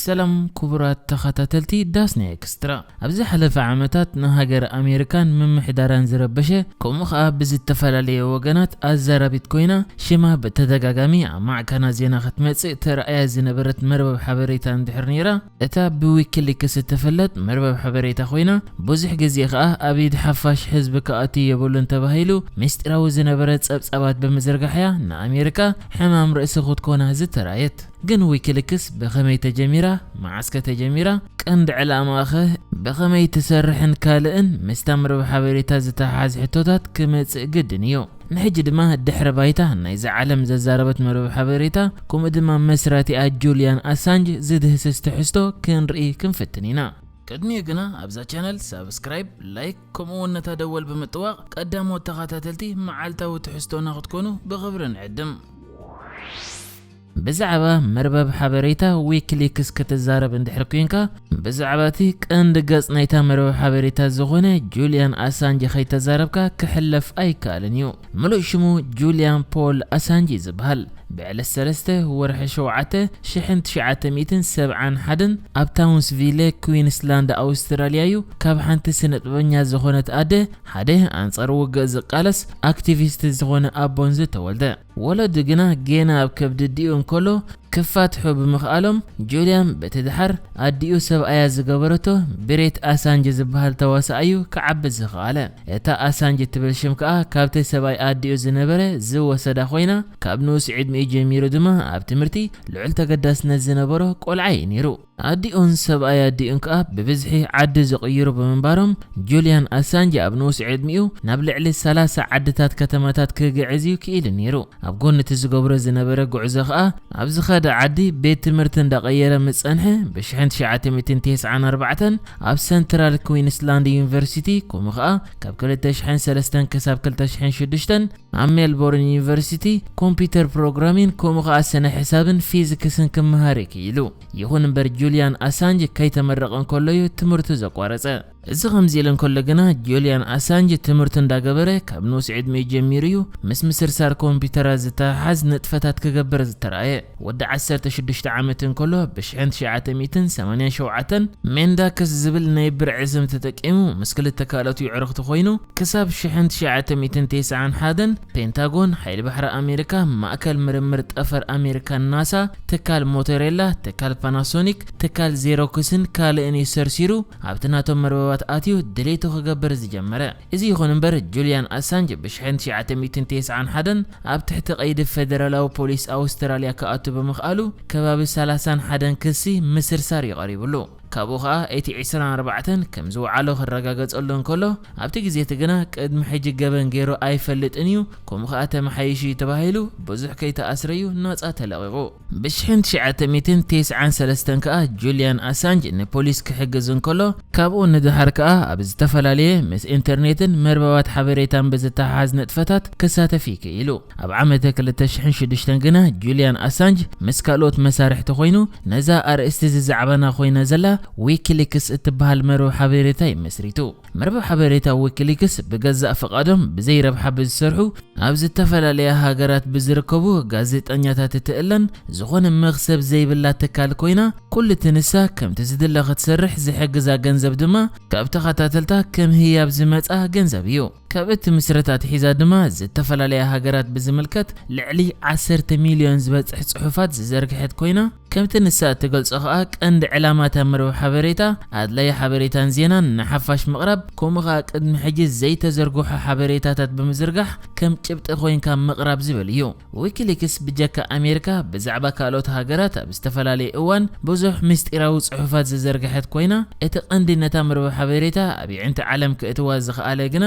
ሰላም ክቡራት ተኸታተልቲ ዳስና ኤክስትራ። ኣብ ዝሓለፈ ዓመታት ንሃገር ኣሜሪካን ምምሕዳራን ዝረበሸ፣ ከምኡ ኸኣ ብዝተፈላለየ ወገናት ኣዛራቢት ኮይና፣ ሽማ ብተደጋጋሚ ኣብ ማዕከናት ዜና ክትመጽእ ተራእያ ዝነበረት መርበብ ሓበሬታ እንድሕር ነይራ፣ እታ ብዊኪሊክስ እትፍለጥ መርበብ ሓበሬታ ኮይና፣ ብዙሕ ግዜ ኸኣ ኣብ ኢድ ሓፋሽ ህዝቢ ክኣቱ የብሉን ተባሂሉ ምስጢራዊ ዝነበረ ጸብጻባት ብምዝርጋሕያ ንኣሜሪካ ሕማም ርእሲ ክትኮና ዝተራየት። ግን ዊኪሊክስ ብኸመይ ተጀሚራ? መዓስከ ተጀሚራ? ቀንዲ ዕላማኸ ብኸመይ ትሰርሕን ካልእን ምስታ መርበብ ሓበሬታ ዝተሓሓዝ ሕቶታት ክመጽእ ግድን እዩ። ንሕጂ ድማ ድሕረ ባይታ ናይዛ ዓለም ዘዛረበት መርበብ ሓበሬታ፣ ከምኡ ድማ መስራቲኣ ጁልያን ኣሳንጅ ዝድህስስ ትሕዝቶ ክንርኢ ክንፍትን ኢና። ቅድሚኡ ግና ኣብዛ ቻነል ሳብስክራይብ፣ ላይክ ከምኡ እውን ነታ ደወል ብምጥዋቕ ቀዳሞት ተኸታተልቲ መዓልታዊ ትሕዝቶና ክትኮኑ ብኽብሪ ንዕድም። ብዛዕባ መርበብ ሓበሬታ ዊኪሊክስ ክትዛረብ እንድሕር ኮንካ፣ ብዛዕባ እቲ ቀንዲ ገጽ ናይታ መርበብ ሓበሬታ ዝኾነ ጁልያን ኣሳንጅ ከይተዛረብካ ክሕለፍ ኣይከኣልን እዩ። ምሉእ ሽሙ ጁልያን ፖል ኣሳንጅ እዩ ዝበሃል። ብዕለት ሰለስተ ወርሒ ሸውዓተ ሽሕን ትሽዓተ ሚእትን ሰብዓን ሓደን ኣብ ታውንስቪለ ኩዊንስላንድ ኣውስትራልያ እዩ ካብ ሓንቲ ስነጥበበኛ ዝኾነት ኣደ ሓደ ኣንጻር ውግእ ዝቃለስ ኣክቲቪስት ዝኾነ ኣቦን ዝተወልደ። ወለዱ ግና ጌና ኣብ ከብዲ ኣዲኡ እንከሎ ክፋትሑ ብምኽኣሎም፣ ጁልያን በቲ ድሓር ኣዲኡ ሰብኣያ ዝገበረቶ ብሬት ኣሳንጅ ዝበሃል ተዋሳኣይ እዩ ክዓቢ ዝኸኣለ። እታ ኣሳንጅ እትብል ሽም ከኣ ካብቲ ሰብኣይ ኣዲኡ ዝነበረ ዝወሰዳ ኮይና፣ ካብ ንኡስ ዕድሚኡ ጀሚሩ ድማ ኣብ ትምህርቲ ልዑል ተገዳስነት ዝነበሮ ቆልዓ እዩ ነይሩ። ኣዲኡን ሰብኣይ ኣዲኡን ከኣ ብብዝሒ ዓዲ ዝቕይሩ ብምንባሮም፣ ጁልያን ኣሳንጅ ኣብ ንኡስ ዕድሚኡ ናብ ልዕሊ ሰላሳ ዓድታት ከተማታት ክግዕዝ እዩ ክኢሉ ነይሩ። ኣብ ጎኒ እቲ ዝገብሮ ዝነበረ ጉዕዞ ከኣ፣ ኣብ ዝኸደ ዓዲ ቤት ትምህርቲ እንዳቐየረ ምስ ጸንሐ፣ ብሽሕን ትሽዓተ ሚእትን ተስዓን ኣርባዕተን ኣብ ሰንትራል ኩዊንስላንድ ዩኒቨርሲቲ፣ ከምኡ ከኣ ካብ ክልተ ሽሕን ሰለስተን ክሳብ ክልተ ሽሕን ሽዱሽተን ኣብ ሜልቦርን ዩኒቨርሲቲ ኮምፒውተር ፕሮግራሚን ከምኡ ከኣ ስነ ሕሳብን ፊዚክስን ክመሃር እዩ ክኢሉ። ይኹን እምበር ጁልያን ኣሳንጅ ከይተመረቐ እንከሎ እዩ ትምህርቱ ዘቋረጸ። እዚ ከምዚ ኢሉ እንከሎ ግና ጁልያን ኣሳንጅ ትምህርቱ እንዳገበረ ካብ ንኡስ ዕድሚኡ ጀሚሩ እዩ ምስ ምስርሳር ኮምፒውተራት ዝተሓሓዝ ንጥፈታት ክገብር ዝተራእየ። ወዲ ዓሰርተ ሽዱሽተ ዓመት እንከሎ ብሽሕን ትሽዓተ ሚእትን ሰማንያን ሸውዓተን ሜንዳክስ ዝብል ናይ ብርዒ ስም ተጠቂሙ ምስ ክልተ ካልኦት የዕሩኽቱ ኮይኑ ክሳብ ሽሕን ትሽዓተ ሚእትን ተስዓን ሓደን ፔንታጎን ሓይሊ ባሕሪ ኣሜሪካ፣ ማእከል ምርምር ጠፈር ኣሜሪካን ናሳ፣ ትካል ሞቶሬላ፣ ትካል ፓናሶኒክ፣ ትካል ዜሮክስን ካልእን እዩ ሰርሲሩ ኣብቲ ናቶም መርበባት ኣትዩ ድሌቱ ክገብር ዝጀመረ። እዚ ይኹን እምበር ጁልያን ኣሳንጅ ብሽሕን ትሽዓተ ሚእትን ተስዓን ሓደን ኣብ ትሕቲ ቀይዲ ፌደራላዊ ፖሊስ ኣውስትራልያ ክኣቱ ብምኽኣሉ ከባቢ ሰላሳን ሓደን ክሲ ምስርሳር እዩ ቀሪብሉ። ካብኡ ኸኣ እቲ ዕስራን ኣርባዕተን ከም ዝወዓሎ ክረጋገጸሉ እንከሎ፣ ኣብቲ ግዜ እቲ ግና ቅድሚ ሕጂ ገበን ገይሩ ኣይፈልጥን እዩ፣ ከምኡ ኸኣ ተመሓይሹ እዩ ተባሂሉ ብዙሕ ከይተኣስረ እዩ ናጻ ተለቒቑ። ብሽሕን ትሽዓተ ሚእትን ተስዓን ሰለስተን ከኣ ጁልያን ኣሳንጅ ንፖሊስ ክሕግዝ እንከሎ፣ ካብኡ ንድሓር ከኣ ኣብ ዝተፈላለየ ምስ ኢንተርኔትን መርበባት ሓበሬታን ብዝተሓሓዝ ንጥፈታት ክሳተፍ እዩ ክኢሉ። ኣብ ዓመተ ክልተ ሽሕን ሽዱሽተን ግና ጁልያን ኣሳንጅ ምስ ካልኦት መሳርሕቲ ኮይኑ ነዛ ኣርእስቲ ዝዛዕባና ኮይና ዘላ ዊኪሊክስ እትበሃል መርበብ ሓበሬታ እዩ መስሪቱ። መርበብ ሓበሬታ ዊኪሊክስ ብገዛእ ፍቓዶም ብዘይ ረብሓ ብዝሰርሑ ኣብ ዝተፈላለያ ሃገራት ብዝርከቡ ጋዜጠኛታት እትእለን ዝኾነ መኽሰብ ዘይብላ ትካል ኮይና፣ ኩሉ እቲ ንሳ ከምቲ ዝድለ ክትሰርሕ ዝሕግዛ ገንዘብ ድማ ካብ ተኸታተልታ ከም ህያብ ዝመጻ ገንዘብ እዩ። ካብ እቲ ምስረታ ኣትሒዛ ድማ ዝተፈላለያ ሃገራት ብዝምልከት ልዕሊ ዓሰርተ ሚልዮን ዝበጽሕ ጽሑፋት ዝዘርግሐት ኮይና፣ ከምቲ ንሳ እትገልጾ ከኣ ቀንዲ ዕላማ እታ መርበብ ሓበሬታ ኣድላዪ ሓበሬታን ዜናን ንሓፋሽ ምቕራብ፣ ከምኡ ከኣ ቅድሚ ሕጂ ዘይተዘርግሑ ሓበሬታታት ብምዝርጋሕ ከም ጭብጢ ኮይንካ ምቕራብ ዝብል እዩ። ዊኪሊክስ ብጀካ ኣሜሪካ ብዛዕባ ካልኦት ሃገራት ኣብ ዝተፈላለየ እዋን ብዙሕ ምስጢራዊ ጽሑፋት ዝዘርግሐት ኮይና፣ እቲ ቀንዲ ነታ መርበብ ሓበሬታ ኣብ የዕንቲ ዓለም ክእትዋ ዝኸኣለ ግና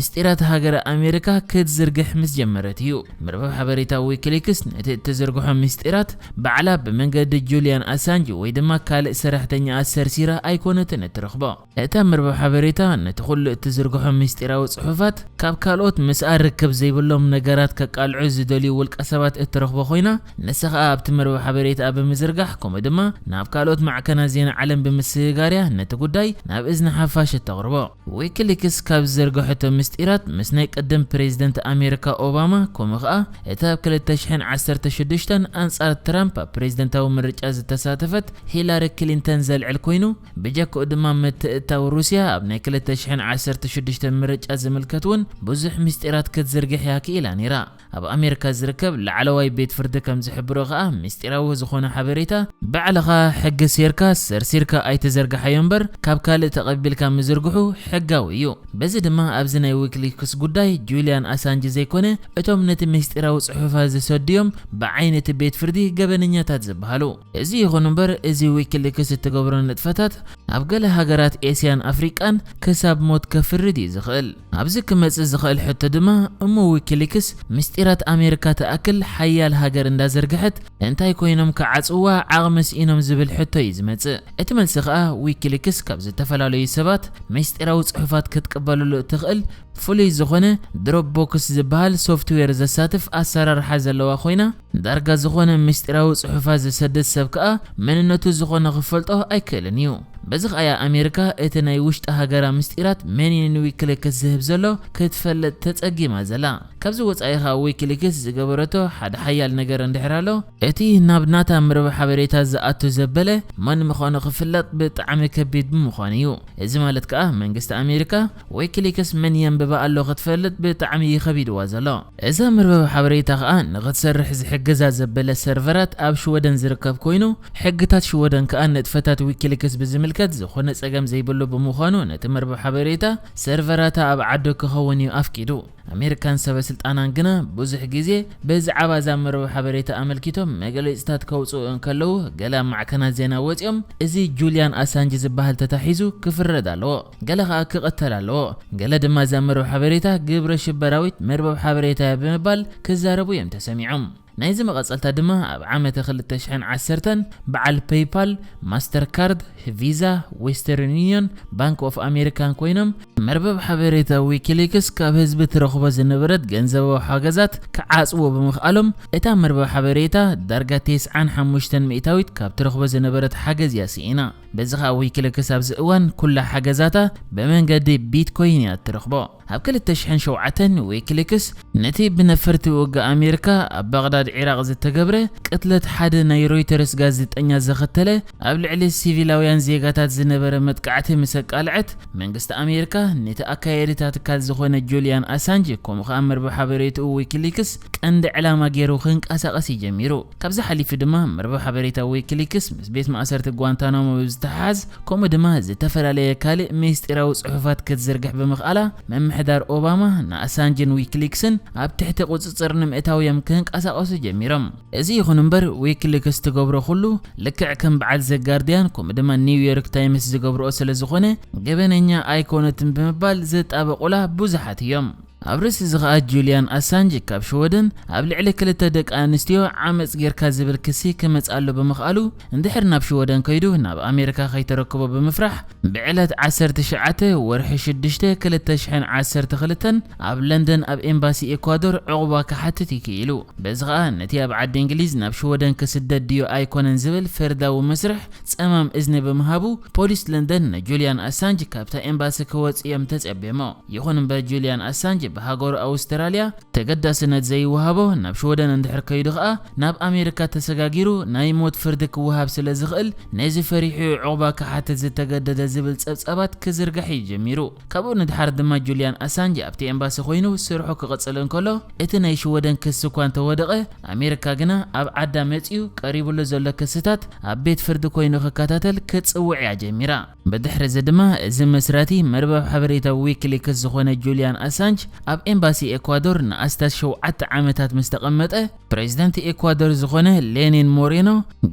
ምስጢራት ሃገረ ኣሜሪካ ክትዝርግሕ ምስ ጀመረት እዩ። መርበብ ሓበሬታ ዊኪሊክስ ነቲ እትዝርግሖ ምስጢራት ባዕላ ብመንገዲ ጁልያን ኣሳንጅ ወይ ድማ ካልእ ሰራሕተኛኣ ሰርሲራ ኣይኮነትን እትረኽቦ። እታ መርበብ ሓበሬታ ነቲ ኩሉ እትዝርግሖ ምስጢራዊ ጽሑፋት ካብ ካልኦት ምስኣ ርክብ ዘይብሎም ነገራት ከቃልዑ ዝደልዩ ውልቀ ሰባት እትረኽቦ ኮይና፣ ንሳ ኸኣ ኣብቲ መርበብ ሓበሬታኣ ብምዝርጋሕ ከምኡ ድማ ናብ ካልኦት ማዕከናት ዜና ዓለም ብምስግጋር እያ ነቲ ጉዳይ ናብ እዝኒ ሓፋሽ እተቕርቦ። ዊኪሊክስ ካብ ዝዘርግሐቶ ምስጢራት ምስ ናይ ቅድም ፕሬዝደንት ኣሜሪካ ኦባማ ከምኡ ኸኣ እታ ኣብ ክልተ ሽሕን ዓሰርተ ሽዱሽተን ኣንጻር ትራምፕ ኣብ ፕሬዝደንታዊ ምርጫ ዝተሳተፈት ሂላሪ ክሊንተን ዘልዕል ኮይኑ፣ ብጀክኡ ድማ ምትእትታው ሩስያ ኣብ ናይ ክልተ ሽሕን ዓሰርተ ሽዱሽተ ምርጫ ዝምልከት እውን ብዙሕ ምስጢራት ክትዝርግሕ እያ ክኢላ ነይራ። ኣብ ኣሜሪካ ዝርከብ ላዕለዋይ ቤት ፍርዲ ከም ዝሕብሮ ከኣ፣ ምስጢራዊ ዝኾነ ሓበሬታ ባዕልኻ ሕጊ ሴርካ ሰርሲርካ ኣይተዘርግሓዮ እምበር፣ ካብ ካልእ ተቐቢልካ ምዝርግሑ ሕጋዊ እዩ። በዚ ድማ ኣብዚ ናይ ዊኪሊክስ ጉዳይ ጁልያን ኣሳንጅ ዘይኮነ፣ እቶም ነቲ ምስጢራዊ ጽሑፋት ዝሰድዮም ብዓይኒ እቲ ቤት ፍርዲ ገበነኛታት ዝበሃሉ። እዚ ይኹን እምበር፣ እዚ ዊኪሊክስ እትገብሮ ንጥፈታት ኣብ ገለ ሃገራት ኤስያን ኣፍሪቃን ክሳብ ሞት ከፍርድ እዩ ዝኽእል። ኣብዚ ክመጽእ ዝኽእል ሕቶ ድማ፣ እሞ ዊኪሊክስ ምስጢራት ኣሜሪካ ትኣክል ሓያል ሃገር እንዳዘርግሐት እንታይ ኮይኖም ክዓጽዋ ዓቕሚ ስኢኖም ዝብል ሕቶ እዩ ዝመጽእ። እቲ መልሲ ከኣ፣ ዊኪሊክስ ካብ ዝተፈላለዩ ሰባት ምስጢራዊ ጽሑፋት ክትቅበለሉ እትኽእል ፍሉይ ዝኾነ ድሮፕ ቦክስ ዝበሃል ሶፍትዌር ዘሳትፍ ኣሰራርሓ ዘለዋ ኮይና፣ ዳርጋ ዝኾነ ምስጢራዊ ጽሑፋት ዝሰድድ ሰብ ከኣ መንነቱ ዝኾነ ክፈልጦ ኣይክእልን እዩ። በዚ ከኣ እያ ኣሜሪካ እቲ ናይ ውሽጢ ሃገራ ምስጢራት መን እዩ ንዊኪሊክስ ዝህብ ዘሎ ክትፈልጥ ተጸጊማ ዘላ። ካብዚ ወጻኢ ከኣ ዊኪሊክስ ዝገበረቶ ሓደ ሓያል ነገር እንድሕር ኣሎ፣ እቲ ናብ ናታ መርበብ ሓበሬታ ዝኣቱ ዘበለ መን ምዃኑ ክፍለጥ ብጣዕሚ ከቢድ ብምዃኑ እዩ። እዚ ማለት ከኣ መንግስቲ ኣሜሪካ ዊኪሊክስ መን የንብባ ኣሎ ክትፈልጥ ብጣዕሚ እዩ ከቢድዋ ዘሎ። እዛ መርበብ ሓበሬታ ከኣ ንኽትሰርሕ ዝሕግዛ ዘበለ ሰርቨራት ኣብ ሽወደን ዝርከብ ኮይኑ፣ ሕግታት ሽወደን ከኣ ንጥፈታት ዊኪሊክስ ብዝምልከት ዝኾነ ጸገም ዘይብሉ ብምዃኑ፣ ነቲ መርበብ ሓበሬታ ሰርቨራታ ኣብ ዓዱ ክኸውን እዩ ኣፍቂዱ። ኣሜሪካን ሰበ ስልጣናን ግና ብዙሕ ግዜ ብዛዕባ እዛ መርበብ ሓበሬታ ኣመልኪቶም መግለጺታት ከውጽኡ እንከለዉ፣ ገለ ኣብ ማዕከናት ዜና ወጺኦም፣ እዚ ጁልያን ኣሳንጅ ዝበሃል ተታሒዙ ክፍረድ ኣለዎ፣ ገለ ከኣ ክቕተል ኣለዎ፣ ገለ ድማ እዛ መርበብ ሓበሬታ ግብረ ሽበራዊት መርበብ ሓበሬታ እያ ብምባል ክዛረቡ እዮም ተሰሚዖም። ናይዚ መቐጸልታ ድማ ኣብ ዓመተ ክልተ ሽሕን ዓሰርተን በዓል ፔይፓል፣ ማስተርካርድ፣ ቪዛ፣ ዌስተርን ዩኒዮን፣ ባንክ ኦፍ ኣሜሪካን ኮይኖም፣ መርበብ ሓበሬታ ዊኪሊክስ ካብ ህዝቢ ትረኽቦ ዝነበረት ገንዘባዊ ሓገዛት ክዓጽዎ ብምኽኣሎም፣ እታ መርበብ ሓበሬታ ዳርጋ ተስዓን ሓሙሽተን ሚእታዊት ካብ ትረኽቦ ዝነበረት ሓገዝ እያ ስኢና። በዚ ኸኣ ዊኪሊክስ ኣብዚ እዋን ኩላ ሓገዛታ ብመንገዲ ቢትኮይን እያ እትረኽቦ። ኣብ ክልተ ሽሕን ሸውዓተን ዊኪሊክስ ነቲ ብነፈርቲ ውግእ ኣሜሪካ ኣብ ባግዳድ ዒራቕ ዝተገብረ ቅትለት ሓደ ናይ ሮይተርስ ጋዜጠኛ ዘኸተለ ኣብ ልዕሊ ሲቪላውያን ዜጋታት ዝነበረ መጥቃዕቲ ምስ ኣቃልዐት፣ መንግስቲ ኣሜሪካ ነቲ ኣካያዲ እታ ትካል ዝኾነ ጁልያን ኣሳንጅ፣ ከምኡ ኸኣ መርበብ ሓበሬትኡ ዊኪሊክስ ቀንዲ ዕላማ ገይሩ ክንቀሳቐስ እዩ ጀሚሩ። ካብዚ ሓሊፉ ድማ መርበብ ሓበሬታ ዊኪሊክስ ምስ ቤት ማእሰርቲ ጓንታናሞ ብዝተሓሓዝ፣ ከምኡ ድማ ዝተፈላለየ ካልእ ምስጢራዊ ጽሑፋት ክትዝርግሕ ብምኽኣላ፣ ምምሕዳር ኦባማ ንኣሳንጅን ዊኪሊክስን ኣብ ትሕቲ ቁጽጽር ንምእታው እዮም ክንቀሳቐሱ ጀሚሮም። እዚ ይኹን እምበር፣ ዊኪሊክስ ትገብሮ ኩሉ ልክዕ ከም በዓል ዘ ጋርዲያን ከምኡ ድማ ኒውዮርክ ታይምስ ዝገብርኦ ስለ ዝኾነ፣ ገበነኛ ኣይኮነትን ብምባል ዝጣበቑላ ብዙሓት እዮም። ኣብ ርእሲ እዚ ኸኣ፣ ጁልያን ኣሳንጅ ካብ ሽወደን ኣብ ልዕሊ ክልተ ደቂ ኣንስትዮ ዓመጽ ጌርካ ዝብል ክሲ ክመጽኣሉ ብምኽኣሉ፣ እንድሕር ናብ ሽወደን ከይዱ ናብ ኣሜሪካ ከይተረክቦ ብምፍራሕ፣ ብዕለት ዓሰርተ ትሽዓተ ወርሒ ሽዱሽተ ክልተ ሽሕን ዓሰርተ ክልተን ኣብ ለንደን ኣብ ኤምባሲ ኤኳዶር ዕቑባ ክሓትት እዩ ክኢሉ። በዚ ኸኣ ነቲ ኣብ ዓዲ እንግሊዝ ናብ ሽወደን ክስደድ ድዩ ኣይኮነን ዝብል ፍርዳዊ መስርሕ ጸማም እዝኒ ብምሃቡ፣ ፖሊስ ለንደን ንጁልያን ኣሳንጅ ካብታ ኤምባሲ ክወጽእ እዮም ተጸብዮሞ። ይኹን እምበር፣ ጁልያን ኣሳንጅ ብሃገሩ ኣውስትራልያ ተገዳስነት ዘይወሃቦ፣ ናብ ሽወደን እንድሕር ከይዱ ኸኣ ናብ ኣሜሪካ ተሰጋጊሩ ናይ ሞት ፍርዲ ክወሃብ ስለ ዝኽእል፣ ነዚ ፈሪሑ ዕቑባ ክሓትት ዝተገደደ ዝብል ጸብጻባት ክዝርጋሕ እዩ ጀሚሩ። ካብኡ ንድሓር ድማ ጁልያን ኣሳንጅ ኣብቲ ኤምባሲ ኮይኑ ስርሑ ክቕጽል እንከሎ፣ እቲ ናይ ሽወደን ክሲ እኳ እንተወደቐ፣ ኣሜሪካ ግና ኣብ ዓዳ መጺኡ ቀሪቡሉ ዘሎ ክስታት ኣብ ቤት ፍርዲ ኮይኑ ክከታተል ክትጽውዕ እያ ጀሚራ። ብድሕሪ እዚ ድማ፣ እዚ መስራቲ መርበብ ሓበሬታ ዊኪሊክስ ዝኾነ ጁልያን ኣሳንጅ ኣብ ኤምባሲ ኤኳዶር ንኣስታት ሸውዓተ ዓመታት ምስ ተቐመጠ፣ ፕሬዚደንት ኤኳዶር ዝኾነ ሌኒን ሞሬኖ፣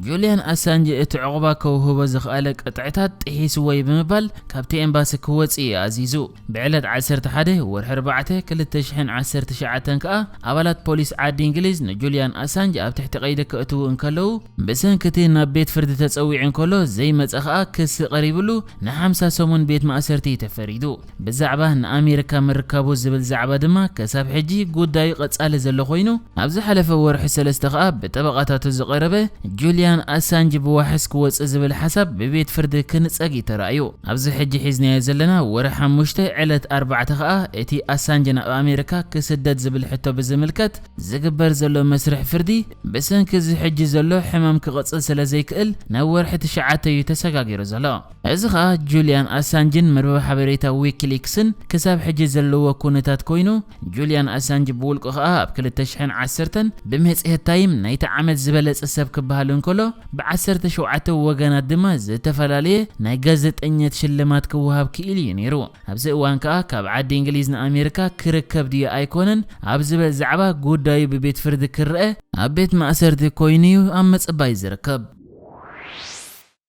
ጁልያን ኣሳንጅ እቲ ዕቑባ ከውህቦ ዝኽኣለ ቅጥዕታት ጥሒስዎ እዩ ብምባል ካብቲ ኤምባሲ ክወጽእ እዩ ኣዚዙ። ብዕለት ዓሰርተ ሓደ ወርሒ ኣርባዕተ ክልተ ሽሕን ዓሰርተ ትሽዓተን ከኣ፣ ኣባላት ፖሊስ ዓዲ እንግሊዝ ንጁልያን ኣሳንጅ ኣብ ትሕቲ ቀይዲ ከእትዉ እንከለዉ፣ ብሰንኪ እቲ ናብ ቤት ፍርዲ ተጸዊዑ እንከሎ ዘይመጸ ከኣ፣ ክሲ ቀሪብሉ ንሓምሳ ሰሙን ቤት ማእሰርቲ እዩ ተፈሪዱ። ብዛዕባ ንኣሜሪካ ምርካቡ ዝብል ዛዕባ ድማ ክሳብ ሕጂ ጉዳዩ ቀጻሊ ዘሎ ኮይኑ፣ ኣብ ዝሓለፈ ወርሒ ሰለስተ ከኣ ብጠበቓታቱ ዝቐረበ ጁልያን ኣሳንጅ ብዋሕስ ክወጽእ ዝብል ሓሳብ ብቤት ፍርዲ ክንጸግ እዩ ተራእዩ። ኣብዚ ሕጂ ሒዝናዮ ዘለና ወርሒ ሓሙሽተ ዕለት ኣርባዕተ ከኣ እቲ ኣሳንጅ ናብ ኣሜሪካ ክስደድ ዝብል ሕቶ ብዝምልከት ዝግበር ዘሎ መስርሕ ፍርዲ ብሰንኪ እዚ ሕጂ ዘሎ ሕማም ክቕጽል ስለ ዘይክእል ናብ ወርሒ ትሽዓተ እዩ ተሰጋጊሩ ዘሎ። እዚ ኸኣ ጁልያን ኣሳንጅን መርበብ ሓበሬታ ዊኪሊክስን ክሳብ ሕጂ ዘለዎ ኩነታት ኮይኑ፣ ጁልያን ኣሳንጅ ብውልቁ ኸኣ ኣብ ክልተ ሽሕን ዓሰርተን ብመጽሔት ታይም ናይቲ ዓመት ዝበለጸ ሰብ ክበሃል እንከሎ፣ ብዓሰርተ ሸውዓተ ወገናት ድማ ዝተፈላለየ ናይ ጋዜጠኛት ሽልማት ክወሃብ ክኢሉ እዩ ነይሩ። ኣብዚ እዋን ከኣ ካብ ዓዲ እንግሊዝ ንኣሜሪካ ክርከብ ድዩ ኣይኮነን ኣብ ዝበል ዛዕባ ጉዳዩ ብቤት ፍርዲ ክረአ ኣብ ቤት ማእሰርቲ ኮይኑ እዩ ኣብ ምጽባይ ዝርከብ።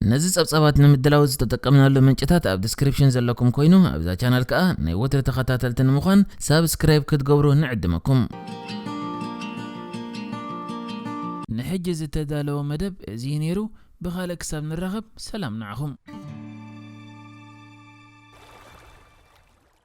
ነዚ ጸብጻባት ንምድላው ዝተጠቀምናሉ ምንጭታት ኣብ ዲስክሪፕሽን ዘለኩም ኮይኑ፣ ኣብዛ ቻናል ከኣ ናይ ወትሪ ተኸታተልቲ ንምዃን ሳብስክራይብ ክትገብሩ ንዕድመኩም። ንሕጂ ዝተዳለወ መደብ እዚ እዩ ነይሩ። ብኻልእ ክሳብ ንራኸብ ሰላም ንዓኹም።